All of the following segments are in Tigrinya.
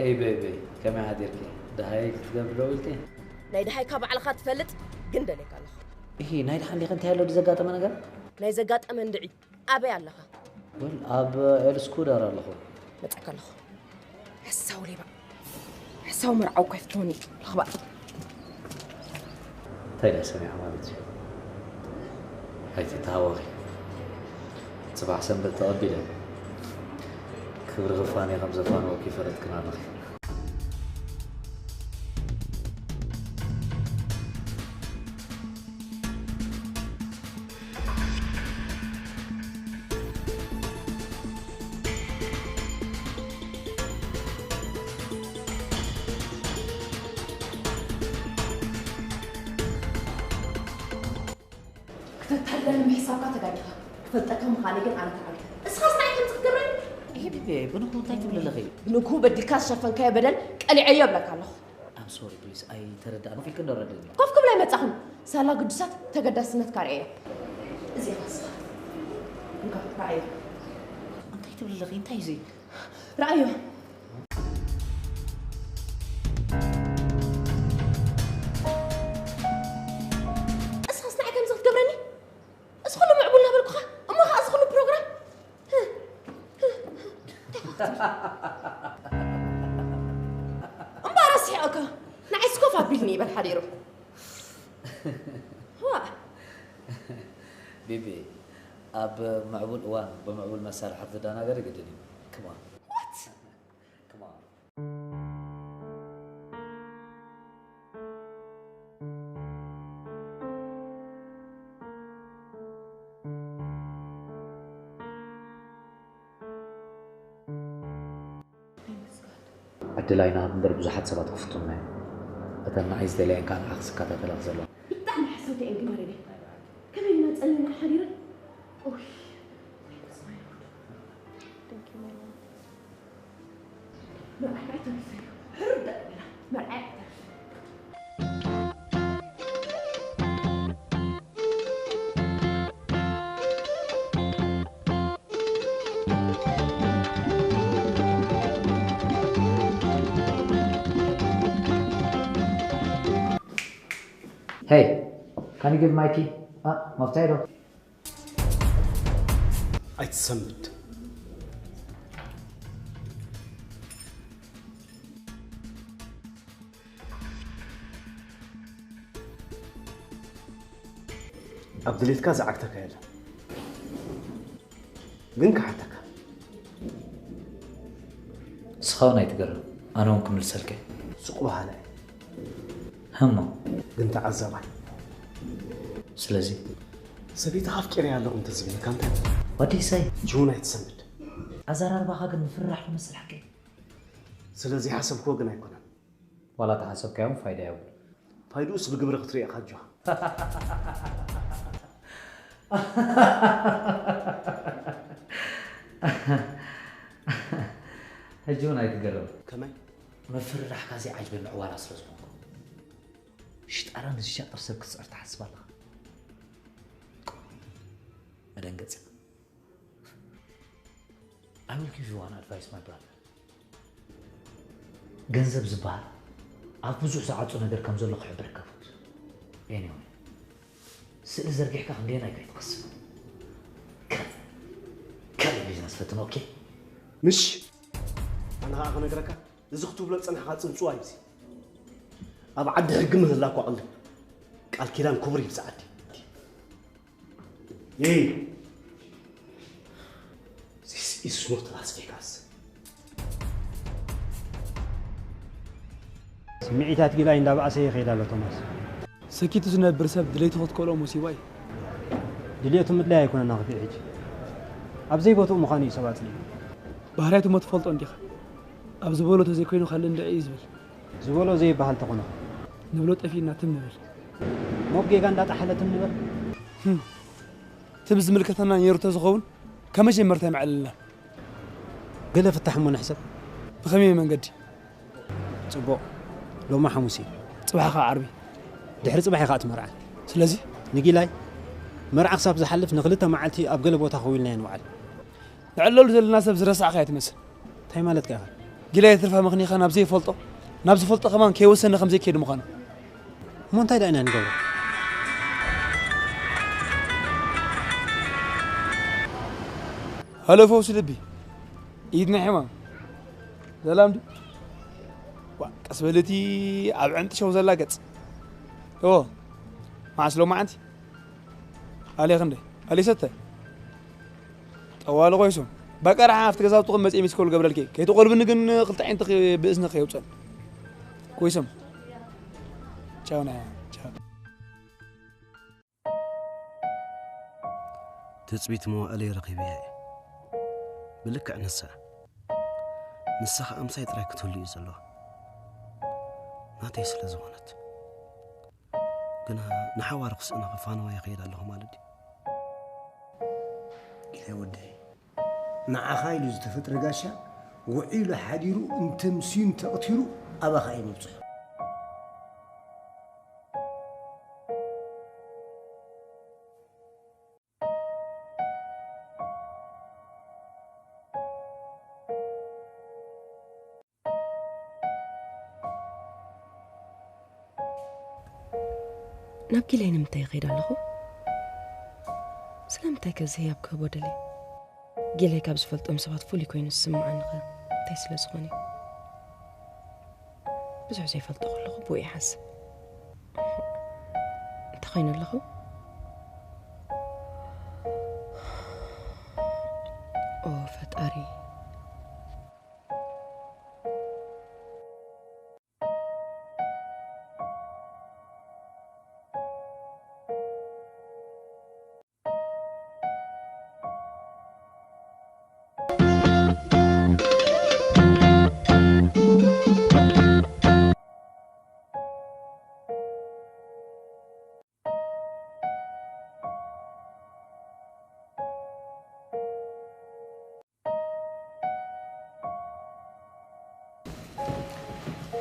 ኤይ ቤቢ፣ ከመይ ሓዲርኪ? ደሃይ ክትገብሪ ደው ኢልኪ? ናይ ደሃይካ ባዕልኻ ትፈልጥ፣ ግን ደልየካ ኣለኹ። እሂ፣ ናይ ደሓን ዲኺ? እንታይ ኣሎ ድዘጋጠመ ነገር? ናይ ዘጋጠመ እንድዒ፣ ኣበይ ኣለኻ? ወል ኣብ ኤልስኩዳር ኣለኹ። መጸካ ኣለኹ። ሓሳው ሌባ። ሓሳው መርዓው እኳ ይፍትወኒ። ልኽባእ። እንታይ ደኣ ሰሚዓ ማለት እዩ? ኣይትተሃወኺ። ጽባሕ ሰንበት ተቐቢለ። ክብሪ ክፋነይ ከም ዘፋነወኪ ፈለጥክን ኣለኺ። ክተታለኒ ምሕሳብካ ተጋጊኻ። ክፈልጠካ ምዃነይ ግን ኣነ ተዓልከ። እስኻስ ንዓይ ከምዚ ክትገብረኒ? ይሄ ቢቢ፣ ብንኩ እንታይ ትብሊ ኣለኺ? ብንኩ በዲልካ ዝሸፈንካዮ በደል ቀሊዐዮ እብለካ ኣለኹ። I'm sorry please፣ ኣይተረዳእኩ። ኮፍ ኢልኪ እንዶ ረድእኒ። ኮፍ ክብል ኣይመጻኹን። ሳላ ግዱሳት ተገዳስነትካ ርእየ። እዚኣ እስኻ። እንካ፣ ረኣዮ። እንታይ ትብሊ ኣለኺ? እንታይ እዚ? ረኣዮ። እስኻስ ንዓይ ከምዚ ክትገብረኒ? እዚ ኩሉ ምዕቡል እናበልኩኻ፣ እሞ ኸዓ እዚ ኩሉ ፕሮግራም? እምበኣር ኣስሒቐካ። ንዓይስ ኮፍ ኣቢልኒ ይበል ሓዲሩ። ዋእ። ቢቢ፣ ኣብ ምዕቡል እዋን ብምዕቡል መሳርሒ ክትደናገሪ ግድን እዩ። Come on። What? Come on። ዕድል ኣይንሃብ እምበር ብዙሓት ሰባት ክፍትኑና እዮም። እተን ንዓይ ዝደለየን ከኣ ንዓኺ ዝከታተላኺ ዘለዋ። ብጣዕሚ ሓሰውቲ እየን ግን መሬቤ። ከመይ ኢልና ጸሊና ሓዲረን? ኡይ። Thank you, my love. መርዓይ ኣይተርፍን እዩ። ሕርር ደኣ ኢላ። መርዓይ ኣይተርፍን። Hey, can you give my key? Ah, መፍትሒ ዶ? ኣይትሰንብድ። ኣብ ድሌትካ ዝዓግተካ የለን። ግን ክሓተካ። ንስኻ እውን ኣይትገረም፣ ኣነ እውን ክምልሰልካ እየ። ሱቕ በሃላይ። ህሞ። ግን ተዓዛባይ። ስለዚ ሰበይቲ ኣፍቂረያ ኣለኹ እንተዝብለካ እንታይ? What do you say? ጅሁን ኣይትሰንብድ። ኣዘራርባኻ ግን ምፍርራሕ ትመስል ሓቀይ። ስለዚ ሓሰብክዎ ግን ኣይኮነን። ዋላ ተሓሰብካዮ እውን ፋይዳ የብሉን። ፋይድኡስ ብግብሪ ክትሪኦ ኢኻ ኣጆኻ። ሕጂ እውን ኣይትገረም። ከመይ? ምፍርራሕካ ዘይዓጅበኒ ዕዋላ ስለ ዝኾንኩ። ሽጣራ ንዝሻጥር ሰብ ክትስዕር ትሓስብ ኣለኻ? መደንገጽ። I will give you one advice, my brother. ገንዘብ ዝበሃል ኣብ ብዙሕ ዝዓጹ ነገር ከም ዘሎ ክሕብረካ ፈቱ። Anyway፣ ስእሊ ዘርጊሕካ ክንደየናይ ከይትቐስብ። ካልእ፣ ካልእ ቢዝነስ ፈትን፣ ኦኬ? ምሽ ኣነ ኸዓ ክነግረካ፣ እዚ ክትብሎ ዝጸናሕካ ጽንጽዋይ እዚ ኣብ ዓዲ ሕጊ ምህላ እኳ ቅልብ ቃል ኪዳን ክቡር እዩ ብዛ ዓዲ። Hey! This is not Las Vegas. ስምዒታት ጊላይ እንዳባእሰ ይኸይድ ኣሎ ቶማስ። ሰኪቱ ዝነብር ሰብ ድሌቱ ክትከልኦ ሙሲባ እዩ። ድሌቱ ምድላይ ኣይኮነን ኣኽፊ ሕጂ ኣብ ዘይቦትኡ ምዃኑ እዩ ሰብ ኣጽሊኡ። ባህርያቱ እሞ ትፈልጦ እንዲኻ። ኣብ ዝበሎ ተዘይኮይኑ ካልእ እንድዒ እዩ ዝብል። ዝበሎ ዘይበሃል ተኾነ። ንብሎ ጠፊእና ትም ንብል። ሞብ ጌጋ እንዳጠሓለ ትም ንበል። ትም ዝምልከተና ነይሩ ተዝኸውን ካብ መጀመርታ ይምዕልልና። ገለ ፍታሕ እሞ ንሕሰብ። ብኸመይ መንገዲ? ጽቡቕ። ሎማ ሓሙስ እዩ። ጽባሕ ኸዓ ዓርቢ። ድሕሪ ጽባሕ ኢኻ እቲ መርዓ። ስለዚ ንጊላይ መርዓ ክሳብ ዝሓልፍ ንኽልተ መዓልቲ ኣብ ገለ ቦታ ኸዊልናዮ ንውዓል። ንዕለሉ ዘለና ሰብ ዝረሳዕኻ እያ ትመስል። እንታይ ማለትካ ኢኻ? ጊላይ ትርፋ ምኽኒኻ ናብ ዘይፈልጦ፣ ናብ ዝፈልጦ ከማን ከይወሰነ ከም ዘይከይድ ምዃኑ። እሞ እንታይ ደኣ ኢና ንገብሮ? ሃሎ ፈውሲ ልቢ፣ ኢድ ናይ ሕማም። ሰላም ድዩ? ዋ፣ ቀስ በል እቲ ኣብ ዕንጥሸው ዘላ ገጽ። ኦ፣ መዓስ ሎማዓንቲ? ኣሌ ክንደይ? ኣሌ ሰተ? ጠዋሊ ኮይሶም። በቀርሓ ኣብቲ ገዛውትኹም መጽእ ሚስኮል ገብረልኪ። ከይትቆልብኒ ግን ክልተ ዓይንትኺ ብእዝንኺ የውጽን። ኮይሶም። ቻው ናይ ቻው። ትጽቢት መዋእለይ ረኺበያ እየ። ብልክዕ ንሳ። ንሳ ኸኣ ምሳይ ጥራይ ክትህሉ እዩ ዘለዋ። ናተይ ስለ ዝኾነት። ግና ንሓዋሩ ክስእና ኸፋንዋ ይኸይድ ኣለኹ ማለት ድዩ? ኢለ ወደይ። ንዓኻ ኢሉ ዝተፈጥረ ጋሻ ውዒሉ ሓዲሩ እንተምስዩ እንተቕቲሉ ኣባኻ እዩ ምብጽሖ። ናብ ጊላይ ንምንታይ ይኸይድ ኣለኹ? ስለምንታይ ከ እዚ ህያብ ክህቦ ደልየ? ጊላይ ካብ ዝፈልጦም ሰባት ፍሉይ ኮይኑ ዝስምዓኒ ኸ እንታይ ስለ ዝኾነ እዩ? ብዙሕ ዘይፈልጦ ከለኹ ብኡ ይሓስብ። እንታይ ኾይነ ኣለኹ? ኦ ፈጣሪ።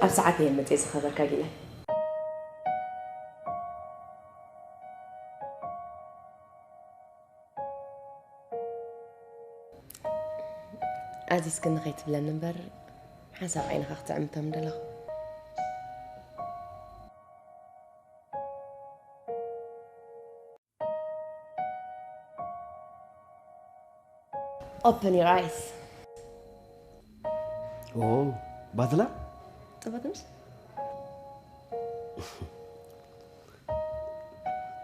ኣብ ሰዓት እየ መፅየ ዝኸበርካ ጊላይ። ኣዚዝክኒ ከይትብለኒ እምበር ሓንሳብ ዓይንኻ ክትዕምቶም ደለኹ። Open your eyes. ኦ ባትላ ጥበትምስ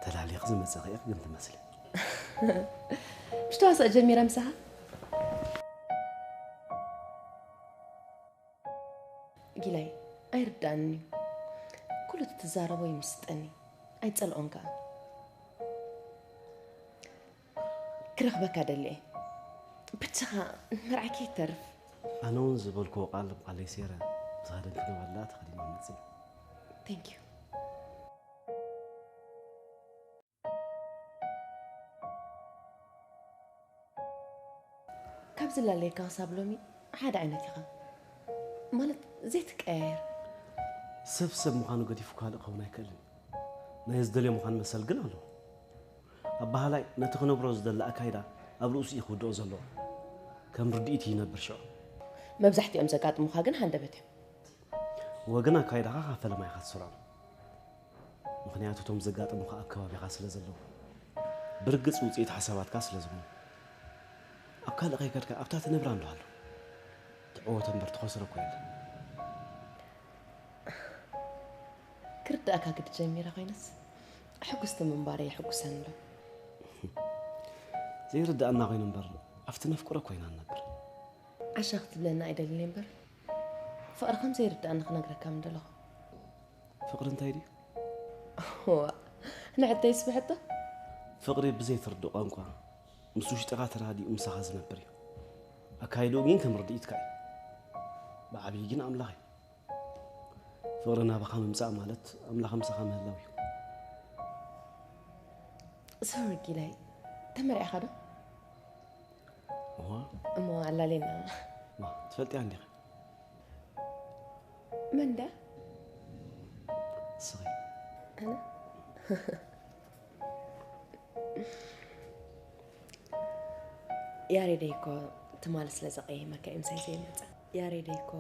ተላሊኺ ዝመፀኺ ኢኺ ግን ትመስሊ። ምሽ ተዋስኦ ጀሚረ ምሳኻ። ጊላይ ኣይርዳእን እዩ። ኩሉ እቲ ትዛረቦ ይምስጠኒ፣ ኣይጸልኦን ከኣ። ክረኽበካ ደልየ። ብቻኻ ንመርዓ ከይተርፍ። ኣነ እውን ዝበልክዎ ቃል ቃለይ ሰይረ ዝኸደንክኒ ባላ ተኸዲነ መፅእ። Thank you። ካብ ዝላለየካ ክሳብ ሎሚ ሓደ ዓይነት ኢኻ ማለት ዘይትቀያየር። ሰብ ሰብ ምዃኑ ገዲፉ ካልእ ክኸውን ኣይክእልን። ናይ ዝደልዮ ምዃን መሰል ግን ኣለዎ። ኣባሃላይ ነቲ ክነብሮ ዝደሊ ኣካይዳ ኣብ ርእሱ እዩ ክውድኦ ዘለዎ። ከም ርድኢት እዩ ይነብር ሽዑ። መብዛሕትኦም ዘጋጥሙኻ ግን ሃንደበት እዮም። ወግን ኣካይዳኻ ካብ ፈለማ ኢኻ ትስርዖም። ምኽንያቱ እቶም ዘጋጥሙኻ ኣብ ከባቢኻ ስለ ዘለዉ፣ ብርግጽ ውጽኢት ሓሳባትካ ስለ ዝኾኑ። ኣብ ካልእ ከይከድካ ኣብታ ትነብራ እንዶ ኣሎ። ትዕወቶ እምበር ትኸስሮ እኮ የለን። ክርዳእካ ግዲ ጀሚረ ኮይነስ ሕጉስቲ ምንባረይ የሕጉሰኒ ኣሎ። ዘይርድኣና ኮይኑ እምበር ኣብቲ ነፍቅሮ ኮይና ንነብር። ዓሻ ክትብለኒ ኣይደልን እየ እምበር ፍቕሪ ከም ዘይርድኣኒ ክነግረካ ምደለኹ። ፍቕሪ እንታይ ድዩ? ዋ፣ ንዕተይ ስብሕቶ። ፍቕሪ ብዘይ ትርድእ ቋንቋ ምስ ውሽጥኻ ተራዲኡ ምሳኻ ዝነብር እዩ። ኣካይድኡ ግን ከም ርድኢትካ እዩ። ብዓብዪ ግን ኣምላኽ እዩ። ፍቕሪ ናባኻ ምምጻእ ማለት ኣምላኽ ምሳኻ ምህላው እዩ። ሶሪ ጊላይ፣ ተመርዒኻ ዶ? እዋ፣ እሞ ኣላሌና። ዋ፣ ትፈልጥያ እንዲኻ። መን ዳ? ስኺ። ኣነ? ያሬደይ እኮ ትማሊ ስለ ዘቐየመካ እዩ ምሳይ ዘይመጸ። ያሬደይኮ